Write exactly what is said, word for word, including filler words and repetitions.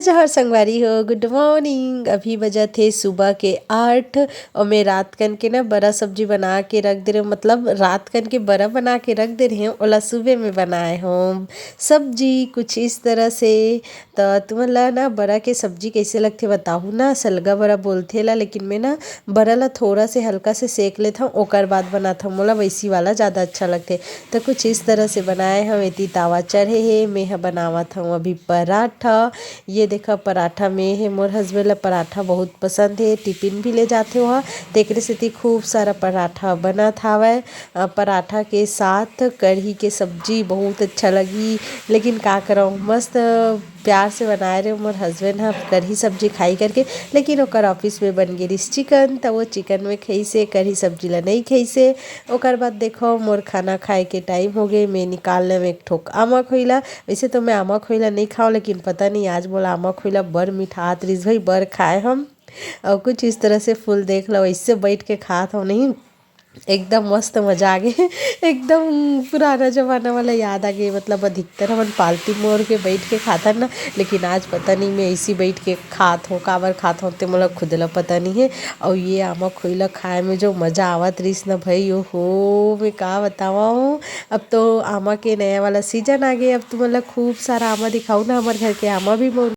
जोहार संगवारी हो, गुड मॉर्निंग। अभी बजत हे सुबह के आठ और मैं रात कन के ना बरा सब्जी बना के रख दे रहे हूँ, मतलब रात कन के बरा बना के रख दे रहे हूँ, ओला सुबह में बनाए हूँ सब्जी कुछ इस तरह से। तो तुमन ला ना बरा के सब्जी कैसे लगथे बताहू ना, सलगा बरा बोलथे ला, लेकिन मैं ना बरा ला थोड़ा से हल्का से सेक लेथव, ओकर बाद बनाथव। मोला वैसी वाला ज़्यादा अच्छा लगथे। तो कुछ इस तरह से बनाए हव। एती तावा चढ़े हे, मैं ह बनावत हव अभी पराठा। ये देखा पराठा में हे, मोर हस्बैंड ला पराठा बहुत पसंद हे, टिफिन भी ले जाथे ओहा, तेकरे सेती खूब सारा पराठा बनत हावय। अ, पराठा के साथ कढ़ी के सब्जी बहुत अच्छा लगही, लेकिन का करव, मस्त प्यार से बनाए रहे मोर हस्बैंड ह कढ़ी सब्जी खाई करके, लेकिन ओकर ऑफिस में बन गे रिहिस चिकन, त वो चिकन में खइसे, कढ़ी सब्जी ला नहीं खइसे। ओकर बाद देखो मोर खाना खाए के टाइम हो गए, मैं निकाल लेव एक ठोक आमा खोइला। वैसे तो मैं आमा खोइला नहीं खाओ, लेकिन पता नहीं आज मोला आमा खोइला बर मिठात रिहिस भाई, बर खाए हम। और कुछ इस तरह से फूल देख लो, ऐसे बैठ के खात हो नहीं, एकदम मस्त मजा आ गए। एकदम पुराना जमाना वाला याद आ गए। मतलब अधिकतर हमन पालती मोर के बैठ के खाथन ना, लेकिन आज पता नहीं मैं ऐसी बैठ के खात हो, काबर खात हो ते मोला खुद ला पता नहीं है। और ये आमा खोइला खाए में जो मजा आवत रहिस ना भाई, ओ हो, मैं का बतावा हूँ। अब तो आमा के नया वाला सीजन आ गए, अब तुमन ला खूब सारा आमा दिखाऊ ना, हमारे घर के आमा भी मोर